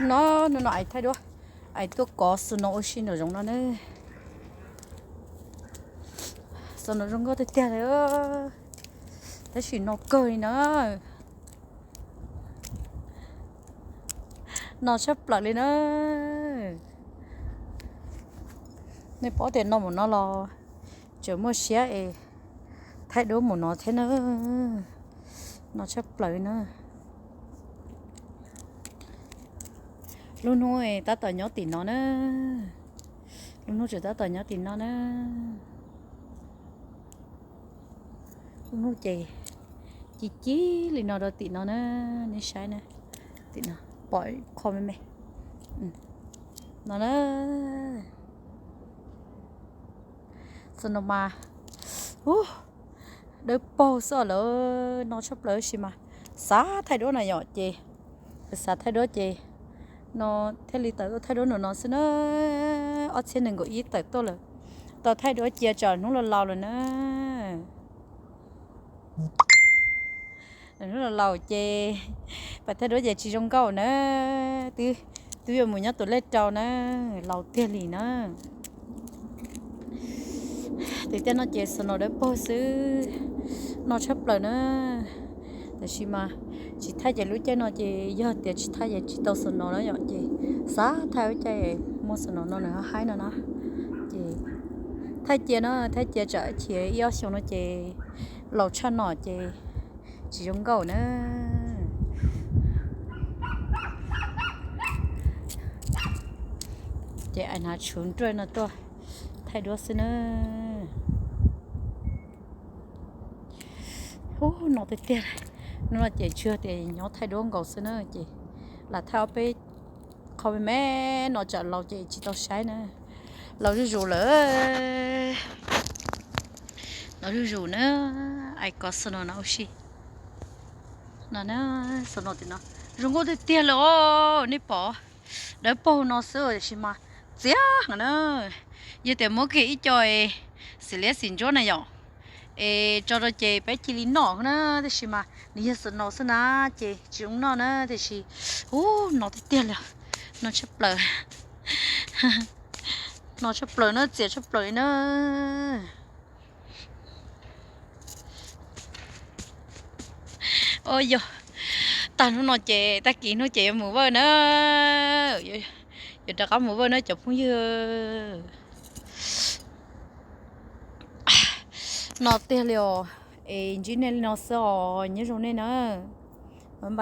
No, no, no, ais thaij duab, ais tuaj kov snow ua si nraum zoov no na. Snow zoo nkauj tiag tiag li, tab sis no kawg li na. No tshaj plaws li na. Nej paub tias no mus no los tseem muaj siab es thaij duab mus no thiab na. No tshaj plaws na. Lub hnub tab tom nyob tim no na. Lub hnub tseem tab tom nyob tim no na. Lub hnub ces ci ci li no rau tim no na. Nej saib na, tim no pom qho me me no na. Snow mas, ub, dawb paug xwb lawm, no tshaj plaws sis mas xav thaij duab no yom ces, xav thaij duab ces no thiaj li tawm tuaj thaij duab nraum no xwb na. Ob txhiab nees nkaum ib tawm tuaj lawm, tau thaij duab cia tsam hnub laus laus lawm na. Hnub laus laus ces pais thaij duab ces tsis zoo nkauj na, twb, twb yuav mus nyob tus lej rau na, laus tiag li na. Tiam tiaj no ces snow dawb paug xwb, no tshaj plaws na. Tab sis mas tsis thaij ces lub caij no ces yog tias tsis thaij ces tsis tau snow na yom, ces xav thaij lub caij muaj snow no nws haib no na. Ces thaij cia na, thaij cia tsam ib chim ib ob xyoo no ces laus tshaj no ces tsis zoo nkauj na. Ces ais hnav tshuv nruj no tuaj thaij duab xwb na. Ub, no tiag tiag, hnub no ces tsuas tias nyob thaij duab nkaus xwb na ces lam thaij ob peb qho me me no tsam laus ces tsis tau saib na. Laus zuj zus lawm, laus zuj zus na, ais kov snow no ua si. No na, snow tim no zoo nkauj tiag tiag li os, nej pom dawb paug no xwb tiam sis mas txias heev na. Yog tias muab kiag ib co xim liab xim ntsuab na yom, es tso rau ces peb cia li noj na, tab sis mas nws yog snow xwb na, ces tsis zoo noj na, tiam sis ub, no tiag tiag li, no tshaj plaws, no tshaj plaws na, txias tshaj plaws li na. Ua yog tag hnub no ces tag kis hnub ces yuav mus vawj na, yuav rov qab mus vawj na cov phooj ywg. No tiag li os, es ntsib nej li no xwb os, nyob zoo nej na.